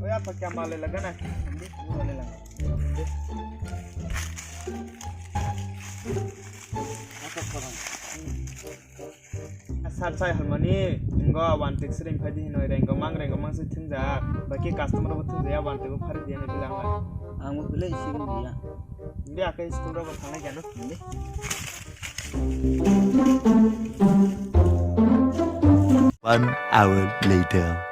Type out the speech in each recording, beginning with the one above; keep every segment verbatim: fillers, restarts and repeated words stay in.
Oya pakya male laga na. Sir chai hwnmani, ngo one take sering phai di hinoi, renggo mang, renggo mang se thwngjak, baki customer bo thwngjaya, one take bo phari di hinoi bilang lai. Ang bo belai sering dia. Hindi akai school rok bo thangnai gano. Hindi. One hour later.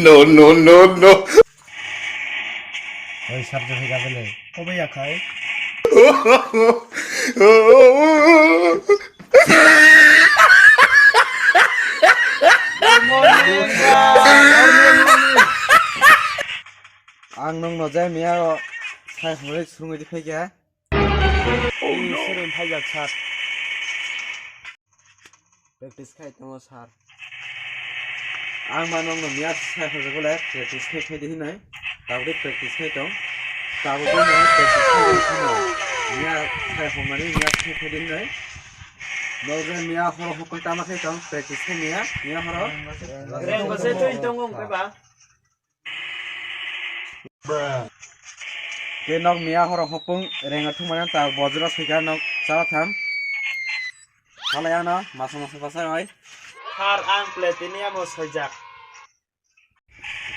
No, no, no, no. Oi, sir, jahai gabele. Kobe ya khai? Ang nung no jai miya o sai hwnwi swrwngwi di phai kha. Sir, phai jak sir. Practice khai tongo sir. Ang ma nung no miya sai hwnwi bole practice khai khai di hinai. Tabuk practice khai tong. Tabuk no practice khai di hinai. Miya sai hwnmani miya sai khai di hinai. Nung jai miya horo hokon tama khai tong practice khai miya. Miya horo. Reng bose twi tongo ungkhe ba. Ke nok miya horo hopung renga thumana ta bojra sika nok chala tham. Hala ya no, masa masa basa oi. Har ang platinum o sojak.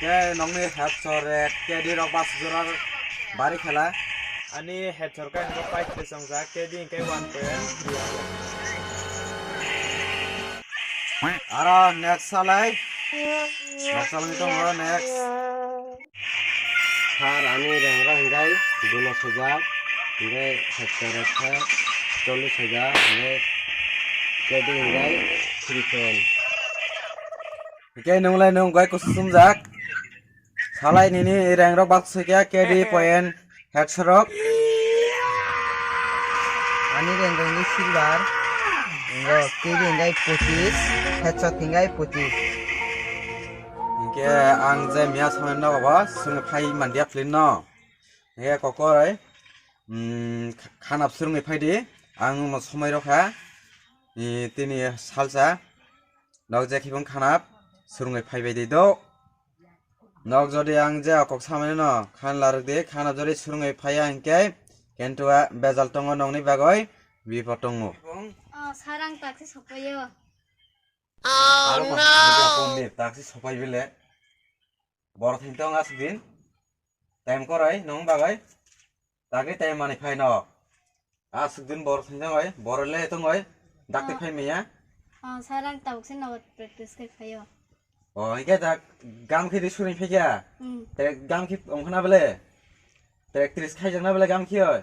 Ke nokni hat sore, ke di rok bas jora bari khala. Ani head sorkar ni pai khe songjak, K D hingke one point three. Aro next salai. Next salai tongo next. Sir, ani rengra hingkai dulo sojak, hingkai head sorkar khe chollish hajar, hingkai K D hingkai three point. Hingke nunglai nung bai kusu sumjak. Salai nini reng rok bak sui khe K D point headshot rok. Ani reng rok ni silver. Rok K D hingkai pochis, headshot hingkai pochis. Hingke ang je miya samani nogo bo sungwi phai mandiya film no. Hingke kokoroi, mm, khanap sungwi phai di. Ang no somoi rok ha. Ni tini salsa. Nok je khibung khanap, surungwi phaibai di do. Nok jodi ang je kok samani no khan larwk di, khana jodi surungwi phaiya hinkhe, kentu a bejal tongo nokni bagwi, bipod tongo. Oh, sir, ang taksi sopaio. Aro pa, taksi sopai bile. Boro thani tong aswk din. Time korai nong bagwi. Tagwi time mani phai no. Aswk din boro thani tong oi, boro le tong oi. Dakti phai maya. Ah, sir, ang tabuk se no practice khai phaio. O, hingke da gam khe di suring phai kya? Hmm. Te gam khe ongkhana bele? Te actress khai jangna bele gam khe oi?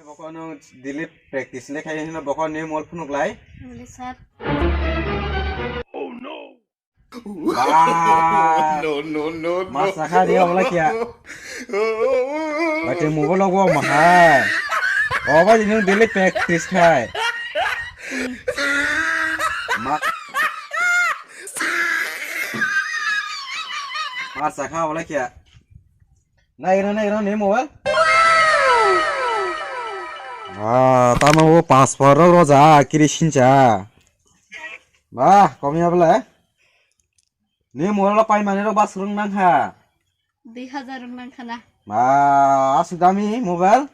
Boko no daily practice le khai hino boko ni mol phunuk lai. Bole sir. Ba. No, no, no, no. Mas sakha dia wala kya? Bate mobile logo mahai. O ba jinu daily practice khai. Ma. Mas sakha wala kya? Nai ro, nai ro, ni mobile. Ah, tamo bo passport ro roja kiri sincha. Ba, komiya bole. Ni mobile lo pai mani rok ba swrwng nang kha. Dui hajar rok nang kha na. Ma, aswk dami mobile.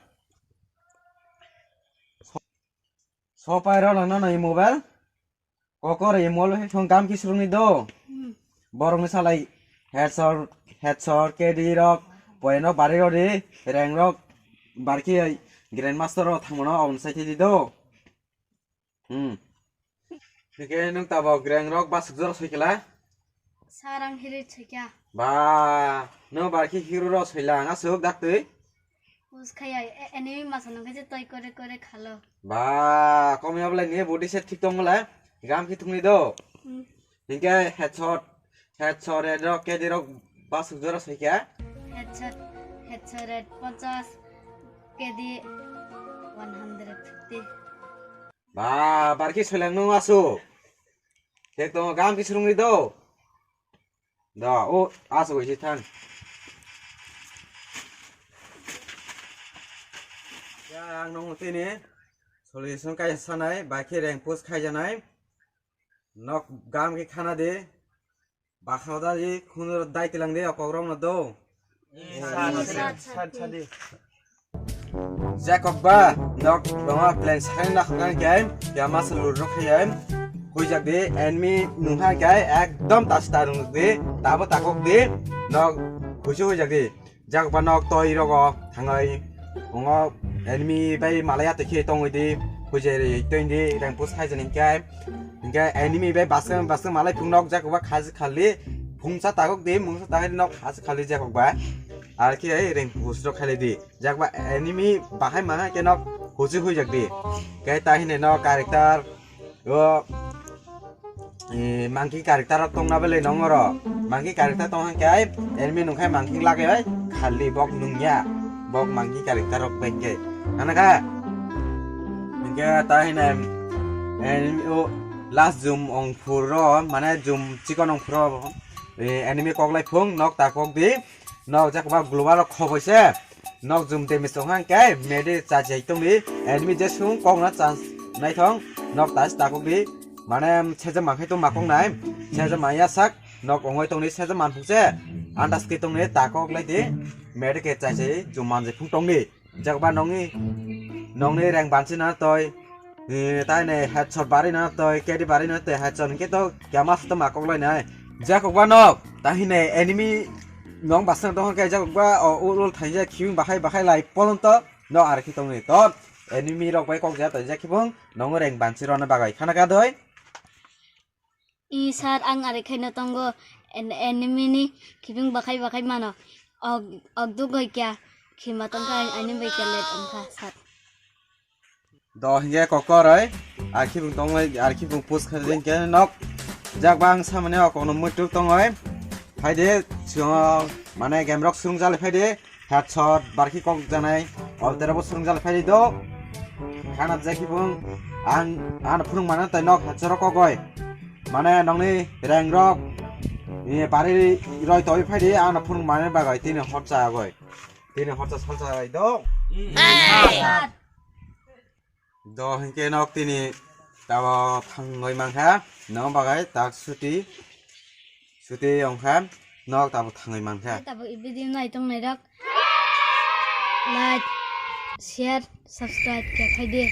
So pai rok nang na nai mobile. Kokor i mobile he thong gam ki swrwng ni do. Hmm. Borok ni salai headshot, headshot, K D rok, point rok bari rok di, rank rok barki grandmaster rok thangmano aboni sai di do. Hmm. Hingke nwng tabok rank rok basuk jora soi kela? Sir, ang hero soi kha. Ba, nwng bar khe hero rok soi lang asuk dak twi? Us khaya, e-, enemy masa nung khe toi kore kore khalo. Ba, komi oblai ni body se thik tong le? Gam khi thungni do? Hmm. Hingke headshot, headshot red rok, K D rok basuk jora soi kha? Headshot, headshot red ponchas, K D one hundred fifty. Ba, bar khe soilang nung asu. Thik tongo, gam khe swrwngwi do. Da, o, asu bai se thang. Ang nokno tini solution kaisa sanai, bai khe rank push khaijanai. Nok gam khe khana di. Bakha da di, khunur dai tilang di, okokrok no do. Sat, sat, sat, sat di. Jacob ba, nok donga plan sakani na khana khe, ya mas lur rok khe, hui jak di, enemy nung ha khe, ekdom tas ta rung di, tabo takok di, nok huisu hui jak di. Jacob ba nok toi rogo thangai, ongo enemy bai malaya te khe tongoi di, hui je ri toi di, rank push khai jani khe, hingke enemy bai baseng baseng malai phung nok Jacob ba khaj khali, phungsa takok di, mungsa takok di nok khaj khali Jacob ba, ar khe rank push rok khai di. Jak ba enemy bahai maha khe nok husi hui jak di. Khe ta hine nok character o, eh, monkey character rok tong na bele nong oro. Monkey character tong hang khe enemy nung khai monkey lage bai khali bok nung ya. Bok monkey character rok bai khe. Ana kha. Hingke ta hine enemy o last jum ong phuro mane jum chikon ong phuro, eh, enemy kok lai phung nok ta kok di. Nok jak ba global rok khoboi se. Nok jum damage tong hang khe mede cha chai tong di. Enemy je sung kok na chance nai thong. Nok ta si takok di. Mane seje man khai tong ma kok nai. Seje man ya sak. Nok ongoi tong di seje man phung se. Andas khe tong di takok lai di. Mede khe cha chai jum man je phung tong di. Jak ba nongni, nongni reng bansi na toi. Eh, tai ne headshot bari na toi, kedi bari na toi, headshot hingke to kema to ma kok lai nai. Jacob ba nok. Ta hine enemy nong basang tong khe Jacob ba o ul ul thaija khiwing bahai bahai lai polon to no ar khi tong ni to enemy rok bai kok ja to ja khibung nong reng bansi rona bagai khana ka doi. I sir, ang ari khaino tongo, en-, enemy ni khibing bakhai bakhai mano. Og, og duk hoi kya, khima tongkha, ani bai kya let ongkha, sir. Do hingke kokoroi, ar khibung tongoi, ar khibung push khai jeng ke nok. Jak bang samane o kono muituk tongoi. Phaide, sio, mane game rok sung jale phaide. Headshot, barki kok janai, o terebo sung jale phaide do. Khana jaki bung, ang, ang phunung mana tai nok headshot kok goi. Mane nongni reng rok, ni bari roi toi phaidi, ang phunung mane bagai tini horcha goi. Tini horcha salsa bai do. Do hinkhe nok tini tabo thangoi mankha, no bagai tak suti, suti ongkha, nok tabo thangoi mankha. Tabo i video nai tong nai rok, like, share, subscribe khe khaidi.